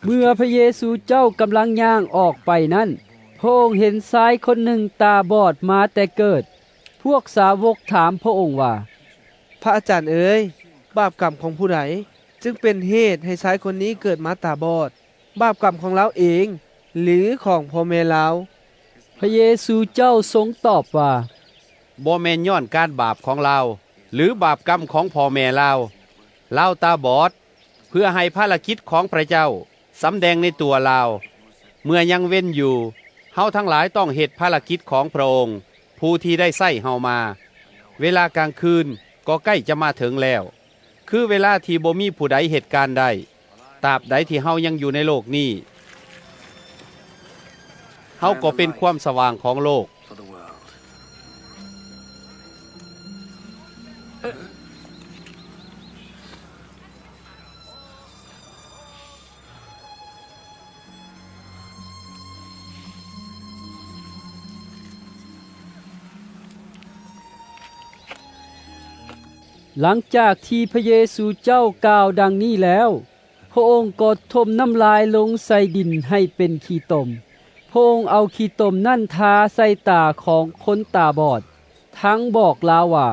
ເມື່ອພະເຢຊູເຈົ້າກຳລັງຍ່າງອອກໄປນັ້ນ, ພະອົງເຫັນຊາຍຄົນໜຶ່ງຕາບອດມາແຕ່ເກີດ. ພວກສາວົກຖາມພະອົງວ່າ, ພະອາຈານເອີຍ, ບາບກຳຂອງຜູ້ໃດຈຶ່ງເປັນເຫດໃຫ້ຊາຍຄົນນີ້ເກີດມາຕາບອດ? ບາບກຳຂອງລາວເອງ ຫຼື ຂອງພໍ່ແມ່ລາວ? ພະເຢຊູເຈົ້າຊົງຕອບວ່າ, ບໍ່ແມ່ນຍ້ອນການບາບຂອງລາວ ຫຼື ບາບກຳຂອງພໍ່ແມ່ລາວ. ລາວຕາບອດ ເພື່ອໃຫ້ພາລະກິດຂອງພະເຈົ້າສຳແດງໃນຕົວລາວ. ເມື່ອຍັງເວັນຢູ່, ເຮົາທັງຫຼາຍຕ້ອງເຮັດພາລະກິດຂອງພະອົງ ຜູ້ທີ່ໄດ້ໃຊ້ເຮົາມາ. ເວລາກາງຄືນກໍໃກ້ຈະມາເຖິງແລ້ວ, ຄືເວລາທີ່ບໍ່ມີຜູ້ໃດເຮັດການໄດ້. ຕາບໃດທີ່ເຮົາຍັງຢູ່ໃນໂລກນີ້, ເຮົາກໍເປັນຄວາມສະຫວ່າງຂອງໂລກ. ຫຼັງຈາກທີ່ພະເຢຊູເຈົ້າກ່າວດັ່ງນີ້ແລ້ວ, ພະອົງກໍຖົມນ້ຳລາຍລົງໃສ່ດິນໃຫ້ເປັນຂີ້ຕົມ. ພະອົງເອົາຂີ້ຕົມນັ້ນທາໃສ່ຕາຂອງຄົນຕາບອດ, ທັງບອກລາວວ່າ,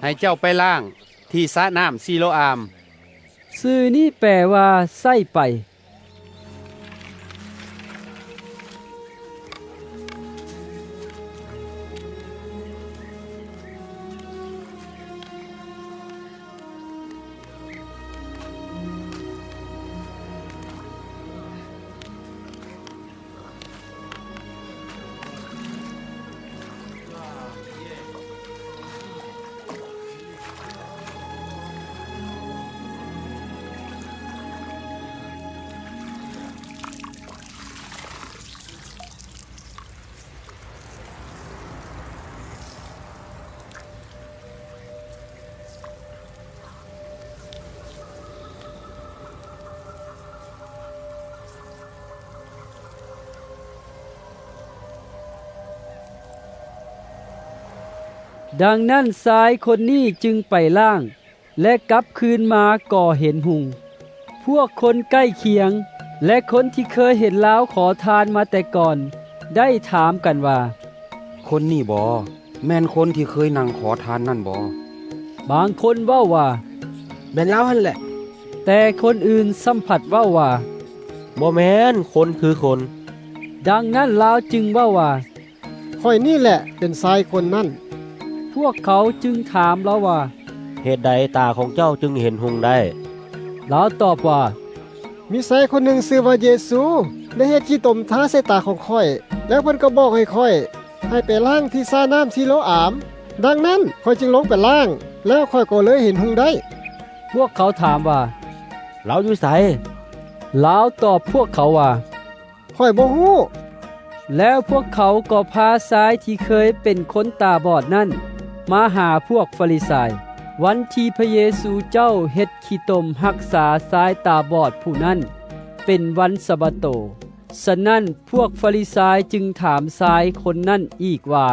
ໃຫ້ເຈົ້າໄປລ້າງທີ່ສະນ້ຳຊີໂລອາມ. ຊື່ນີ້ແປວ່າ ໃຊ້ໄປ. ດັ່ງນັ້ນຊາຍຄົນນີ້ຈຶ່ງໄປລ້າງ ແລະ ກັບຄືນມາກໍເຫັນຮຸ່ງ. ພວກຄົນໃກ້ຄຽງ ແລະ ຄົນທີ່ເຄີຍເຫັນລາວຂໍທານມາແຕ່ກ່ອນ ໄດ້ຖາມກັນວ່າ, ຄົນນີ້ບໍ ແມ່ນຄົນທີ່ເຄີຍນັ່ງຂໍທານນັ້ນບໍ? ບາງຄົນເວົ້າວ່າ, ແມ່ນລາວຫັ້ນແຫຼະ. ແຕ່ຄົນອື່ນຊ້ຳພັດເວົ້າວ່າ, ບໍ່ແມ່ນ, ຄົນຄືຄົນ. ດັ່ງນັ້ນລາວຈຶ່ງເວົ້າວ່າ, ຂ້ອຍນີ້ແຫຼະເປັນຊາຍຄົນນັ້ນ. ພວກເຂົາຈຶ່ງຖາມລາວວ່າ, ເຫດໃດຕາຂອງເຈົ້າຈຶ່ງເຫັນຮຸ່ງໄດ້? ລາວຕອບວ່າ, ມີຊາຍຄົນໜຶ່ງຊື່ວ່າເຢຊູ ໄດ້ເຮັດຂີ້ຕົມທາໃສ່ຕາຂອງຂ້ອຍ, ແລ້ວເພິ່ນກໍບອກໃຫ້ຂ້ອຍ ໃຫ້ໄປລ້າງທີ່ສະນ້ຳຊີໂລອາມ. ດັ່ງນັ້ນຂ້ອຍຈຶ່ງລົງໄປລ້າງ, ແລ້ວຂ້ອຍກໍເລີຍເຫັນຮຸ່ງໄດ້. ພວກເຂົາຖາມວ່າ, ລາວຢູ່ໃສ? ລາວຕອບພວກເຂົາວ່າ, ຂ້ອຍບໍ່ຮູ້. ແລ້ວພວກເຂົາກໍພາຊາຍທີ່ເຄີຍເປັນຄົນຕາບອດນັ້ນມາຫາພວກຟາຣິຊາຍ. ວັນທີ່ພະເຢຊູເຈົ້າເຮັດຂີ້ຕົມຮັກສາຊາຍຕາບອດຜູ້ນັ້ນເປັນວັນສະບາໂຕ. ສະນັ້ນພວກຟາຣິຊາຍຈຶ່ງຖາມຊາຍຄົນນັ້ນອີກວ່າ,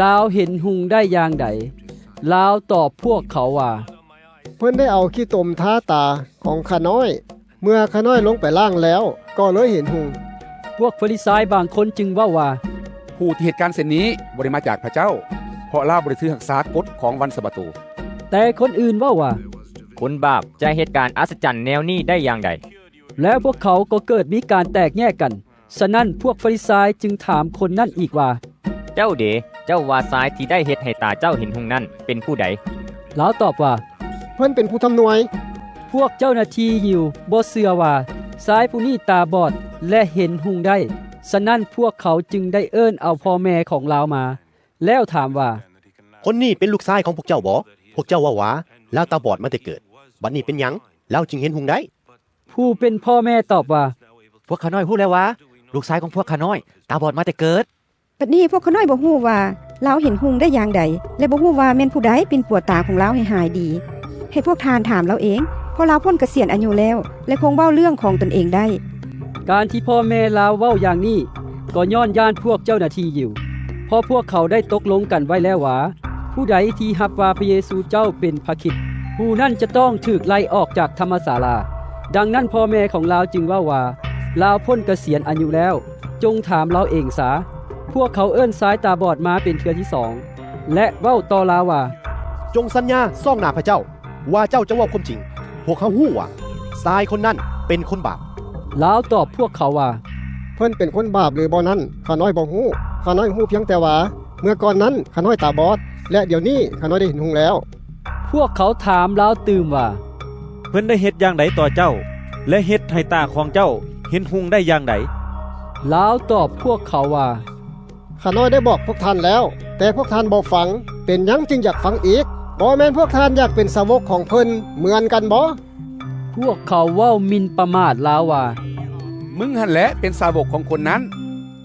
ລາວເຫັນຮຸ່ງໄດ້ຢ່າງໃດ? ລາວຕອບພວກເຂົາວ່າ, ເພິ່ນໄດ້ເອົາຂີ້ຕົມທາຕາຂອງຂ້ານ້ອຍ. ເມື່ອຂ້ານ້ອຍລົງໄປລ້າງແລ້ວ ກໍເລີຍເຫັນຮຸ່ງ. ພວກຟາຣິຊາຍບາງຄົນຈຶ່ງເວົ້າວ່າ, ຜູ້ທີ່ເຮັດການເຊັ່ນນີ້ບໍ່ໄດ້ມາຈາກພະເຈົ້າ, ເພາະລາວບໍ່ໄດ້ຖືຮັກສາກົດຂອງວັນສະບາໂຕ. ແຕ່ຄົນອື່ນເວົ້າວ່າ, ຄົນບາບຈະເຮັດການອັດສະຈັນແນວນີ້ໄດ້ຢ່າງໃດ? ແລ້ວພວກເຂົາກໍເກີດມີການແຕກແຍກກັນ. ສະນັ້ນພວກຟາຣິຊາຍຈຶ່ງຖາມຄົນນັ້ນອີກວ່າ, ເຈົ້າເດ, ເຈົ້າວ່າຊາຍທີ່ໄດ້ເຮັດໃຫ້ຕາເຈົ້າເຫັນຮຸ່ງນັ້ນເປັນຜູ້ໃດ? ລາວຕອບວ່າ, ເພິ່ນເປັນຜູ້ທຳນວຍ. ພວກເຈົ້າໜ້າທີ່ຢິວບໍ່ເຊື່ອວ່າຊາຍຜູ້ນີ້ຕາບອດ ແລະ ເຫັນຮຸ່ງໄດ້. ສະນັ້ນພວກເຂົາຈຶ່ງໄດ້ເອີ້ນເອົາພໍ່ແມ່ຂອງລາວມາ ແລ້ວຖາມວ່າ, ຄົນນີ້ເປັນລູກຊາຍຂອງພວກເຈົ້າບໍ? ພວກເຈົ້າເວົ້າວ່າ ລາວຕາບອດມາແຕ່ເກີດ, ບັດນີ້ເປັນຫຍັງລາວຈຶ່ງເຫັນຮຸ່ງໄດ້? ຜູ້ເປັນພໍ່ແມ່ຕອບວ່າ, ພວກຂ້ານ້ອຍຮູ້ແລ້ວວ່າ ລູກຊາຍຂອງພວກຂ້ານ້ອຍຕາບອດມາແຕ່ເກີດ. ບັດນີ້ພວກຂ້ານ້ອຍບໍ່ຮູ້ວ່າລາວເຫັນຮຸ່ງໄດ້ຢ່າງໃດ ແລະ ບໍ່ຮູ້ວ່າແມ່ນຜູ້ໃດປິ່ນປົວຕາຂອງລາວໃຫ້ຫາຍດີ. ໃຫ້ພວກທ່ານຖາມລາວເອງ, ເພາະລາວພົ້ນກະສຽນອາຍຸແລ້ວ ແລະ ຄົງເວົ້າເລື່ອງຂອງຕົນເອງໄດ້. ການທີ່ພໍ່ແມ່ລາວເວົ້າຢ່າງນີ້ ກໍຍ້ອນຢ້ານພວກເຈົ້າໜ້າທີ່ຢິວ. ເພາະພວກເຂົາໄດ້ຕົກລົງກັນໄວ້ແລ້ວວ່າ ຜູ້ໃດທີ່ຮັບວ່າພະເຢຊູເຈົ້າເປັນພະຄຣິດ ຜູ້ນັ້ນຈະຕ້ອງຖືກໄລ່ອອກຈາກທຳມະສາລາ. ດັ່ງນັ້ນພໍ່ແມ່ຂອງລາວຈຶ່ງເວົ້າວ່າ ລາວພົ້ນກະສຽນອາຍຸແລ້ວ, ຈົ່ງຖາມລາວເອງສາ. ພວກເຂົາເອີ້ນຊາຍຕາບອດມາເປັນເທື່ອທີສອງ ແລະ ເວົ້າຕໍ່ລາວວ່າ ຈົ່ງສັນຍາຊອງໜ້າພະເຈົ້າ ວ່າເຈົ້າຈະເວົ້າຄວາມຈິງ. ພວກເຮົາຮູ້ວ່າຊາຍຄົນນັ້ນເປັນຄົນບາບ. ລາວຕອບພວກເຂົາວ່າ ເພິ່ນເປັນຄົນບາບຫຼືບໍ່ນັ້ນ ຂ້ານ້ອຍບໍ່ຮູ້. ຂ້ານ້ອຍຮູ້ພຽງແຕ່ວ່າ ເມື່ອກ່ອນນັ້ນຂ້ານ້ອຍຕາບອດ ແລະ ດຽວນີ້ຂ້ານ້ອຍໄດ້ເຫັນຮຸ່ງແລ້ວ. ພວກເຂົາຖາມລາວຕື່ມວ່າ ເພິ່ນໄດ້ເຮັດຢ່າງໃດຕໍ່ເຈົ້າ ແລະ ເຮັດໃຫ້ຕາຂອງເຈົ້າເຫັນຮຸ່ງໄດ້ຢ່າງໃດ? ລາວຕອບພວກເຂົາວ່າ ຂ້ານ້ອຍໄດ້ບອກພວກທ່ານແລ້ວ, ແຕ່ພວກທ່ານບໍ່ຟັງ. ເປັນຫຍັງຈຶ່ງຢາກຟັງອີກ? ບໍ່ແມ່ນພວກທ່ານຢາກເປັນສາວົກຂອງເພິ່ນເໝືອນກັນບໍ? ພວກເຂົາເວົ້າໝິ່ນປະໝາດລາວວ່າ, ມຶງຫັ້ນແຫຼະເປັນສາວົກຂອງຄົນນັ້ນ,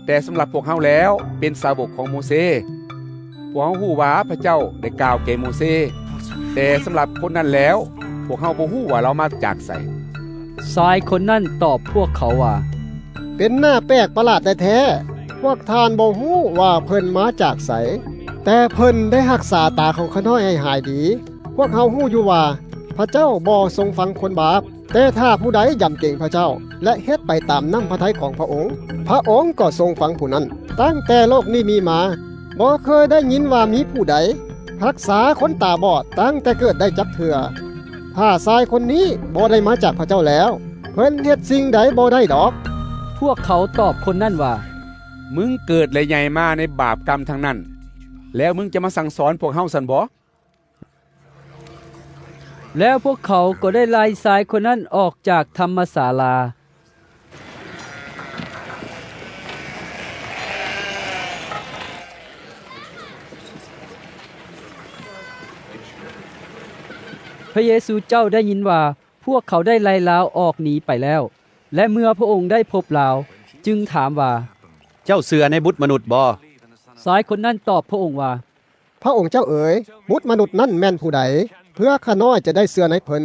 ແຕ່ສຳລັບພວກເຮົາແລ້ວເປັນສາວົກຂອງໂມເຊ. ພວກເຮົາຮູ້ວ່າພະເຈົ້າໄດ້ກ່າວແກ່ໂມເຊ, ແຕ່ສຳລັບຄົນນັ້ນແລ້ວ ພວກເຮົາບໍ່ຮູ້ວ່າລາວມາຈາກໃສ. ຊາຍຄົນນັ້ນຕອບພວກເຂົາວ່າ, ເປັນໜ້າແປກປະຫຼາດແທ້ໆ. ພວກທ່ານບໍ່ຮູ້ວ່າເພິ່ນມາຈາກໃສ, ແຕ່ເພິ່ນໄດ້ຮັກສາຕາຂອງຂ້ານ້ອຍໃຫ້ຫາຍດີ. ພວກເຮົາຮູ້ຢູ່ວ່າພະເຈົ້າບໍ່ຊົງຟັງຄົນບາບ, ແຕ່ຖ້າຜູ້ໃດຢຳເກງພະເຈົ້າ ແລະ ເຮັດໄປຕາມນ້ຳພະໄທຂອງພະອົງ, ພະອົງກໍຊົງຟັງຜູ້ນັ້ນ. ຕັ້ງແຕ່ໂລກນີ້ມີມາ, ບໍ່ເຄີຍໄດ້ຍິນວ່າມີຜູ້ໃດຮັກສາຄົນຕາບອດຕັ້ງແຕ່ເກີດໄດ້ຈັກເທື່ອ. ຖ້າຊາຍຄົນນີ້ບໍ່ໄດ້ມາຈາກພະເຈົ້າແລ້ວ, ເພິ່ນເຮັດສິ່ງໃດບໍ່ໄດ້ດອກ. ພວກເຂົາຕອບຄົນນັ້ນວ່າ, ມຶງເກີດ ແລະ ໃຫຍ່ມາໃນບາບກຳທັງນັ້ນ, ແລ້ວມຶງຈະມາສັ່ງສອນພວກເຮົາຊັ້ນບໍ? ແລ້ວພວກເຂົາກໍໄດ້ໄລ່ຊາຍຄົນນັ້ນອອກຈາກທຳມະສາລາ. ພະເຢຊູເຈົ້າໄດ້ຍິນວ່າພວກເຂົາໄດ້ໄລ່ລາວອອກໜີໄປແລ້ວ, ແລະ ເມື່ອພະອົງໄດ້ພົບລາວ, ຈຶ່ງຖາມວ່າ, ເຈົ້າເຊື່ອໃນບຸດມະນຸດບໍ? ຊາຍຄົນນັ້ນຕອບພະອົງວ່າ, ພະອົງເຈົ້າເອີຍ, ບຸດມະນຸດນັ້ນແມ່ນຜູ້ໃດ? ເພື່ອຂ້ານ້ອຍຈະໄດ້ເຊື່ອໃນເພິ່ນ.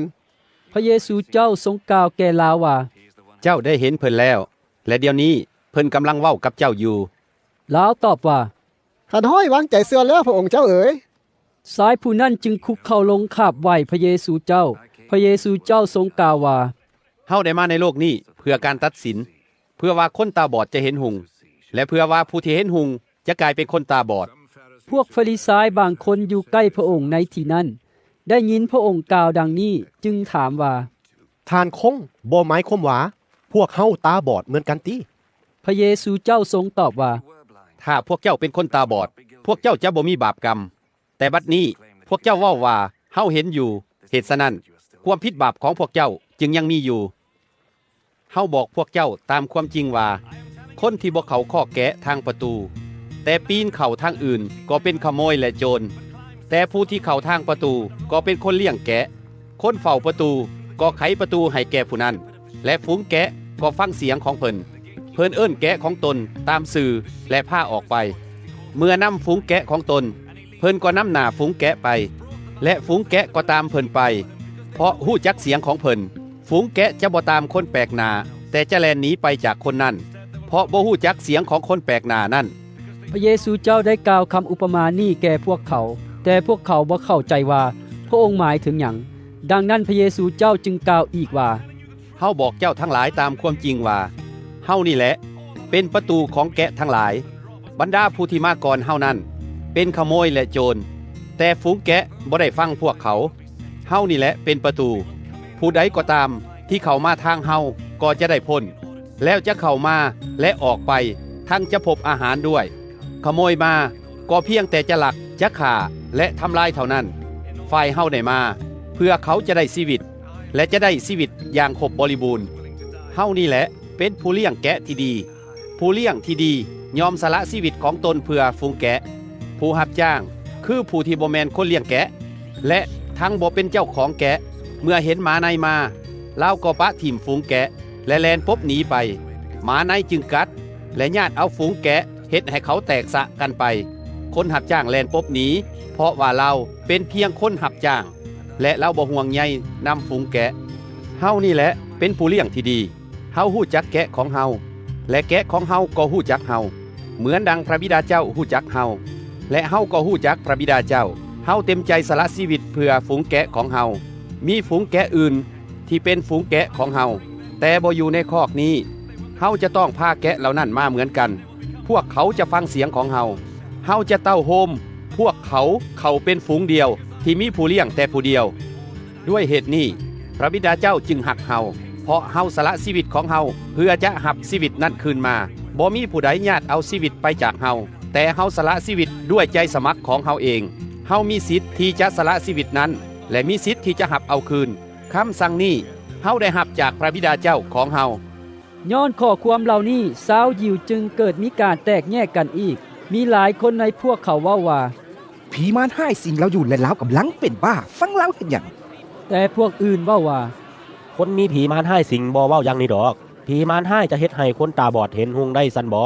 ພະເຢຊູເຈົ້າຊົງກ່າວແກ່ລາວວ່າ, ເຈົ້າໄດ້ເຫັນເພິ່ນແລ້ວ, ແລະ ດຽວນີ້ເພິ່ນກຳລັງເວົ້າກັບເຈົ້າຢູ່. ລາວຕອບວ່າ, ຂ້ານ້ອຍວາງໃຈເຊື່ອແລ້ວ ພະອົງເຈົ້າເອີຍ. ຊາຍຜູ້ນັ້ນຈຶ່ງຄຸກເຂົ່າລົງຂາບໄຫວ້ພະເຢຊູເຈົ້າ. ພະເຢຊູເຈົ້າຊົງກ່າວວ່າ, ເຮົາໄດ້ມາໃນໂລກນີ້ເພື່ອການຕັດສິນ, ເພື່ອວ່າຄົນຕາບອດຈະເຫັນຮຸ່ງ, ແລະ ເພື່ອວ່າຜູ້ທີ່ເຫັນຮຸ່ງຈະກາຍເປັນຄົນຕາບອດ. ພວກຟາຣິຊາຍບາງຄົນຢູ່ໃກ້ພະອົງໃນທີ່ນັ້ນ ໄດ້ຍິນພະອົງກ່າວດັ່ງນີ້, ຈຶ່ງຖາມວ່າ, ທ່ານຄົງບໍ່ໝາຍຄວາມວ່າພວກເຮົາຕາບອດເໝືອນກັນຕິ? ພະເຢຊູເຈົ້າຊົງຕອບວ່າ, ຖ້າພວກເຈົ້າເປັນຄົນຕາບອດ, ພວກເຈົ້າຈະບໍ່ມີບາບກຳ. ແຕ່ບັດນີ້ພວກເຈົ້າເວົ້າວ່າ, ເຮົາເຫັນຢູ່, ເຫດສະນັ້ນ, ຄວາມຜິດບາບຂອງພວກເຈົ້າຈຶ່ງຍັງມີຢູ່. ເຮົາບອກພວກເຈົ້າຕາມຄວາມຈິງວ່າ, ຄົນທີ່ບໍ່ເຂົ້າຄອກແກະທາງປະຕູ, ແຕ່ປີນເຂົ້າທາງອື່ນ, ກໍເປັນຂະໂມຍ ແລະ ໂຈນ. ແຕ່ຜູ້ທີ່ເຂົ້າທາງປະຕູ, ກໍເປັນຄົນລ້ຽງແກະ. ຄົນເຝົ້າປະຕູ, ກໍໄຂປະຕູໃຫ້ແກ່ຜູ້ນັ້ນ, ແລະ ຝູງແກະກໍຟັງສຽງຂອງເພິ່ນ. ເພິ່ນເອີ້ນແກະຂອງຕົນຕາມຊື່ ແລະ ພາອອກໄປ. ເມື່ອນຳຝູງແກະຂອງຕົນ, ເພິ່ນກໍນຳໜ້າຝູງແກະໄປ, ແລະ ຝູງແກະກໍຕາມເພິ່ນໄປ, ເພາະຮູ້ຈັກສຽງຂອງເພິ່ນ. ຝູງແກະຈະບໍ່ຕາມຄົນແປກໜ້າ, ແຕ່ຈະແລ່ນໜີໄປຈາກຄົນນັ້ນ, ເພາະບໍ່ຮູ້ຈັກສຽງຂອງຄົນແປກໜ້ານັ້ນ. ພະເຢຊູເຈົ້າໄດ້ກ່າວຄຳອຸປະມານີ້ແກ່ພວກເຂົາ, ແຕ່ພວກເຂົາບໍ່ເຂົ້າໃຈວ່າພະອົງໝາຍເຖິງຫຍັງ. ດັ່ງນັ້ນພະເຢຊູເຈົ້າຈຶ່ງກ່າວອີກວ່າ, ເຮົາບອກເຈົ້າທັງຫຼາຍຕາມຄວາມຈິງວ່າ, ເຮົານີ້ແຫຼະເປັນປະຕູຂອງແກະທັງຫຼາຍ. ບັນດາຜູ້ທີ່ມາກ່ອນເຮົານັ້ນເປັນຂະໂມຍ ແລະ ໂຈນ, ແຕ່ຝູງແກະບໍ່ໄດ້ຟັງພວກເຂົາ. ເຮົານີ້ແຫຼະເປັນປະຕູ. ຜູ້ໃດກໍຕາມທີ່ເຂົ້າມາທາງເຮົາກໍຈະໄດ້ພົ້ນ, ແລ້ວຈະເຂົ້າມາ ແລະ ອອກໄປ, ທັງຈະພົບອາຫານດ້ວຍ. ຂະໂມຍມາກໍພຽງແຕ່ຈະລັກ, ຈະຂ້າ ແລະ ທຳລາຍເທົ່ານັ້ນ. ຝ່າຍເຮົາໄດ້ມາເພື່ອເຂົາຈະໄດ້ຊີວິດ, ແລະ ຈະໄດ້ຊີວິດຢ່າງຄົບບໍລິບູນ. ເຮົານີ້ແຫຼະເປັນຜູ້ລ້ຽງແກະທີ່ດີ. ຜູ້ລ້ຽງທີ່ດີຍອມສະຫຼະຊີວິດຂອງຕົນເພື່ອຝູງແກະ. ຜູ້ຮັບຈ້າງຄືຜູ້ທີ່ບໍ່ແມ່ນຄົນລ້ຽງແກະ ແລະ ທັງບໍ່ເປັນເຈົ້າຂອງແກະ. ເມື່ອເຫັນໝາໃນມາ, ລາວກໍປະຖິ້ມຝູງແກະ ແລະ ແລ່ນປົບໜີໄປ. ໝາໃນຈຶ່ງກັດ ແລະ ຍາດເອົາຝູງແກະ, ເຮັດໃຫ້ເຂົາແຕກສະກັນໄປ. ຄົນຮັບຈ້າງແລ່ນປົບໜີ, ເພາະວ່າລາວເປັນພຽງຄົນຮັບຈ້າງ ແລະ ລາວບໍ່ຫ່ວງໃຍນຳຝູງແກະ. ເຮົານີ້ແຫຼະເປັນຜູ້ລ້ຽງທີ່ດີ. ເຮົາຮູ້ຈັກແກະຂອງເຮົາ ແລະ ແກະຂອງເຮົາກໍຮູ້ຈັກເຮົາ. ເໝືອນດັ່ງພຣະບິດາເຈົ້າຮູ້ຈັກເຮົາ ແລະ ເຮົາກໍຮູ້ຈັກພຣະບິດາເຈົ້າ. ເຮົາເຕັມໃຈສະຫຼະຊີວິດເພື່ອຝູງແກະຂອງເຮົາ. ມີຝູງແກະອື່ນທີ່ເປັນຝູງແກະຂອງເຮົາ ແຕ່ບໍ່ຢູ່ໃນຄອກນີ້. ເຮົາຈະຕ້ອງພາແກະເຫຼົ່ານັ້ນມາເໝືອນກັນ. ພວກເຂົາຈະຟັງສຽງຂອງເຮົາ. ເຮົາຈະເຕົ້າໂຮມພວກເຂົາເຂົ້າເປັນຝູງດຽວທີ່ມີຜູ້ລ້ຽງແຕ່ຜູ້ດຽວ. ດ້ວຍເຫດນີ້ ພຣະບິດາເຈົ້າຈຶ່ງຮັກເຮົາ, ເພາະເຮົາສະຫຼະຊີວິດຂອງເຮົາເພື່ອຈະຮັບຊີວິດນັ້ນຄືນມາ. ບໍ່ມີຜູ້ໃດຍາດເອົາຊີວິດໄປຈາກເຮົາ, ແຕ່ເຮົາສະຫຼະຊີວິດດ້ວຍໃຈສະໝັກຂອງເຮົາເອງ. ເຮົາມີສິດທີ່ຈະສະຫຼະຊີວິດນັ້ນ ແລະ ມີສິດທີ່ຈະຮັບເອົາຄືນ. ຄຳສັ່ງນີ້ເຮົາໄດ້ຮັບຈາກພຣະບິດາເຈົ້າຂອງເຮົາ. ຍ້ອນຂໍ້ຄວາມເຫຼົ່ານີ້ ຊາວຢິວຈຶ່ງເກີດມີການແຕກແຍກກັນອີກ. ມີຫຼາຍຄົນໃນພວກເຂົາເວົ້າວ່າ, ຜີມານຮ້າຍສິງລາວຢູ່ ແລະ ລາວກຳລັງເປັນບ້າ. ຟັງລາວເຮັດຫຍັງ? ແຕ່ພວກອື່ນເວົ້າວ່າ, ຄົນມີຜີມານຮ້າຍສິງບໍ່ເວົ້າຢ່າງນີ້ດອກ. ຜີມານຮ້າຍຈະເຮັດໃຫ້ຄົນຕາບອດເຫັນຮຸ່ງໄດ້ຊັ້ນບໍ?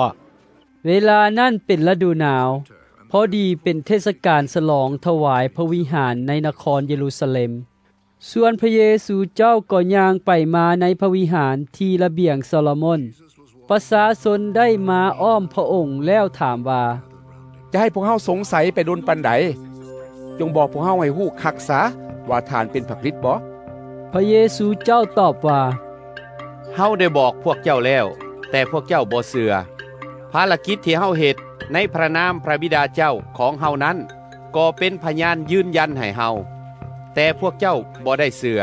ເວລານັ້ນເປັນລະດູໜາວ, ພໍດີເປັນເທດສະການສະຫຼອງຖວາຍພະວິຫານໃນນະຄອນເຢຣູຊາເລັມ. ສ່ວນພະເຢຊູເຈົ້າກໍຍ່າງໄປມາໃນພະວິຫານທີ່ລະບຽງໂຊໂລໂມນ. ປະຊາຊົນໄດ້ມາອ້ອມພະອົງແລ້ວຖາມວ່າ, ຈະໃຫ້ພວກເຮົາສົງໄສໄປດົນປານໃດ? ຈົ່ງບອກພວກເຮົາໃຫ້ຮູ້ຄັກສາວ່າທ່ານເປັນພະຄຣິດບໍ? ພະເຢຊູເຈົ້າຕອບວ່າ, ເຮົາໄດ້ບອກພວກເຈົ້າແລ້ວ, ແຕ່ພວກເຈົ້າບໍ່ເຊື່ອ. ພາລະກິດທີ່ເຮົາເຮັດໃນພະນາມພະບິດາເຈົ້າຂອງເຮົານັ້ນ ກໍເປັນພະຍານຢືນຢັນໃຫ້ເຮົາ, ແຕ່ພວກເຈົ້າບໍ່ໄດ້ເຊື່ອ,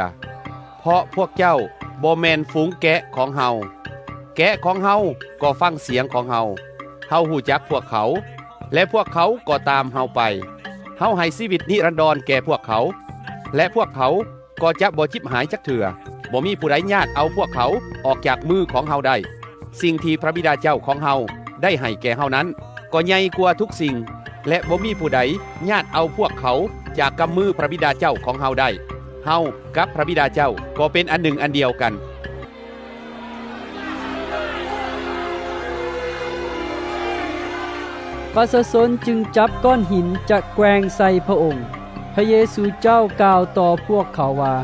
ເພາະພວກເຈົ້າບໍ່ແມ່ນຝູງແກະຂອງເຮົາ. ແກະຂອງເຮົາກໍຟັງສຽງຂອງເຮົາ. ເຮົາຮູ້ຈັກພວກເຂົາ, ແລະ ພວກເຂົາກໍຕາມເຮົາໄປ. ເຮົາໃຫ້ຊີວິດນິລັນດອນແກ່ພວກເຂົາ, ແລະ ພວກເຂົາ ກໍຈະບໍ່ຈິບຫາຍຈັກເທື່ອ. ບໍ່ມີຜູ້ໃດຍາດເອົາພວກເຂົາອອກຈາກມືຂອງເຮົາໄດ້. ສິ່ງທີ່ພະບິດາເຈົ້າຂອງເຮົາໄດ້ໃຫ້ແກ່ເຮົານັ້ນ ກໍໃຫຍ່ກວ່າທຸກສິ່ງ, ແລະ ບໍ່ມີຜູ້ໃດຍາດເອົາພວກເຂົາຈາກກຳມືພະບິດາເຈົ້າຂອງເຮົາໄດ້. ເຮົາກັບພະບິດາເຈົ້າກໍເປັນອັນໜຶ່ງອັນດຽວກັນ. ປະຊາຊົນຈຶ່ງຈັບກ້ອນຫີນຈະແກວ່ງໃສ່ພະອົງ. ພະເຢຊູເຈົ້າກ່າວຕໍ່ພວກເຂົາວ່າ,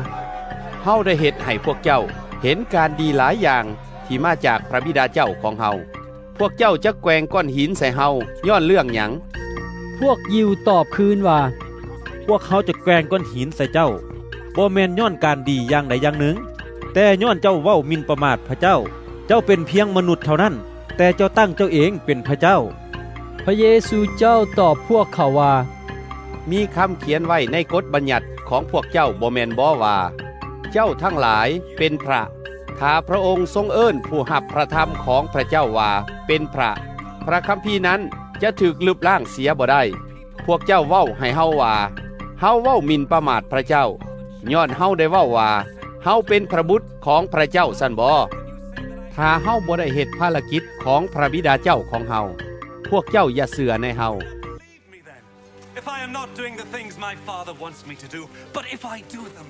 ເຮົາໄດ້ເຮັດໃຫ້ພວກເຈົ້າເຫັນການດີຫຼາຍຢ່າງທີ່ມາຈາກພະບິດາເຈົ້າຂອງເຮົາ. ພວກເຈົ້າຈະແກວ່ງກ້ອນຫີນໃສ່ເຮົາຍ້ອນເລື່ອງຫຍັງ? ພວກຢິວຕອບຄືນວ່າ, ພວກເຮົາຈະແກວ່ງກ້ອນຫີນໃສ່ເຈົ້າ, ບໍ່ແມ່ນຍ້ອນການດີຢ່າງໃດຢ່າງໜຶ່ງ, ແຕ່ຍ້ອນເຈົ້າເວົ້າໝິ່ນປະໝາດພະເຈົ້າ. ເຈົ້າເປັນພຽງມະນຸດເທົ່ານັ້ນ, ແຕ່ເຈົ້າຕັ້ງເຈົ້າເອງເປັນພະເຈົ້າ. ພະເຢຊູເຈົ້າຕອບພວກເຂົາວ່າ, ມີຄຳຂຽນໄວ້ໃນກົດບັນຍັດຂອງພວກເຈົ້າບໍ່ແມ່ນບໍວ່າ, ເຈົ້າທັງຫຼາຍເປັນພຣະ? ຖ້າພຣະອົງຊົງເອີ້ນຜູ້ຮັບພຣະທຳຂອງພຣະເຈົ້າວ່າເປັນພຣະ, ພຣະຄຳພີນັ້ນຈະຖືກລຶບລ້າງເສຍບໍ່ໄດ້. ພວກເຈົ້າເວົ້າໃຫ້ເຮົາວ່າ ເຮົາເວົ້າໝິ່ນປະໝາດພຣະເຈົ້າ, ຍ້ອນເຮົາໄດ້ເວົ້າວ່າ ເຮົາເປັນພຣະບຸດຂອງພຣະເຈົ້າຊັ້ນບໍ? ຖ້າເຮົາບໍ່ໄດ້ເຮັດພາລະກິດຂອງພຣະບິດາເຈົ້າຂອງເຮົາ, ພວກເຈົ້າຢ່າເຊື່ອໃນເຮົາ. If I am not doing the things my Father wants me to do, but if I do them,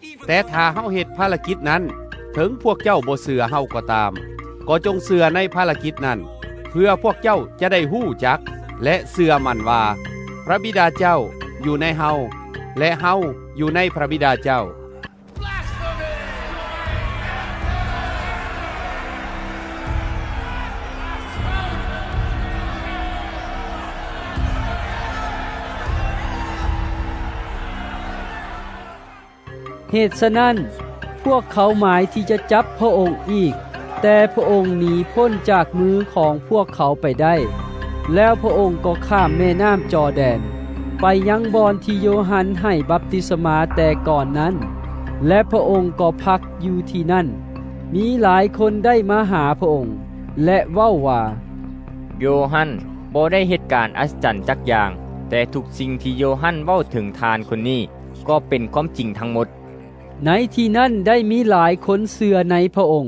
even ແຕ່ though ຖ້າເຮົາເຮັດພາລະກິດນັ້ນ, ເຖິງພວກເຈົ້າບໍ່ເຊື່ອເຮົາກໍຕາມ, ກໍຈົ່ງເຊື່ອໃນພາລະກິດນັ້ນ, ເພື່ອພວກເຈົ້າຈະໄດ້ຮູ້ຈັກ ແລະ ເຊື່ອໝັ້ນວ່າ ພຣະບິດາເຈົ້າຢູ່ໃນເຮົາ ແລະ ເຮົາຢູ່ໃນພຣະບິດາເຈົ້າ. ເຫດສະນັ້ນ, ພວກເຂົາໝາຍທີ່ຈະຈັບພະອົງອີກ, ແຕ່ພະອົງໜີພົ້ນຈາກມືຂອງພວກເຂົາໄປໄດ້. ແລ້ວພະອົງກໍຂ້າມແມ່ນ້ຳຈໍແດນ ໄປຍັງບ່ອນທີ່ໂຢຮັນໃຫ້ບັບຕິສະມາແຕ່ກ່ອນນັ້ນ, ແລະ ພະອົງກໍພັກຢູ່ທີ່ນັ້ນ. ມີຫຼາຍຄົນໄດ້ມາຫາພະອົງ ແລະ ເວົ້າວ່າ, ໂຢຮັນບໍ່ໄດ້ເຮັດການອັດສະຈັນຈັກຢ່າງ, ແຕ່ທຸກສິ່ງທີ່ໂຢຮັນເວົ້າເຖິງທ່ານຄົນນີ້ ກໍເປັນຄວາມຈິງທັງໝົດ. ໃນທີ່ນັ້ນໄດ້ມີຫຼາຍຄົນເຊື່ອໃນພະອົງ.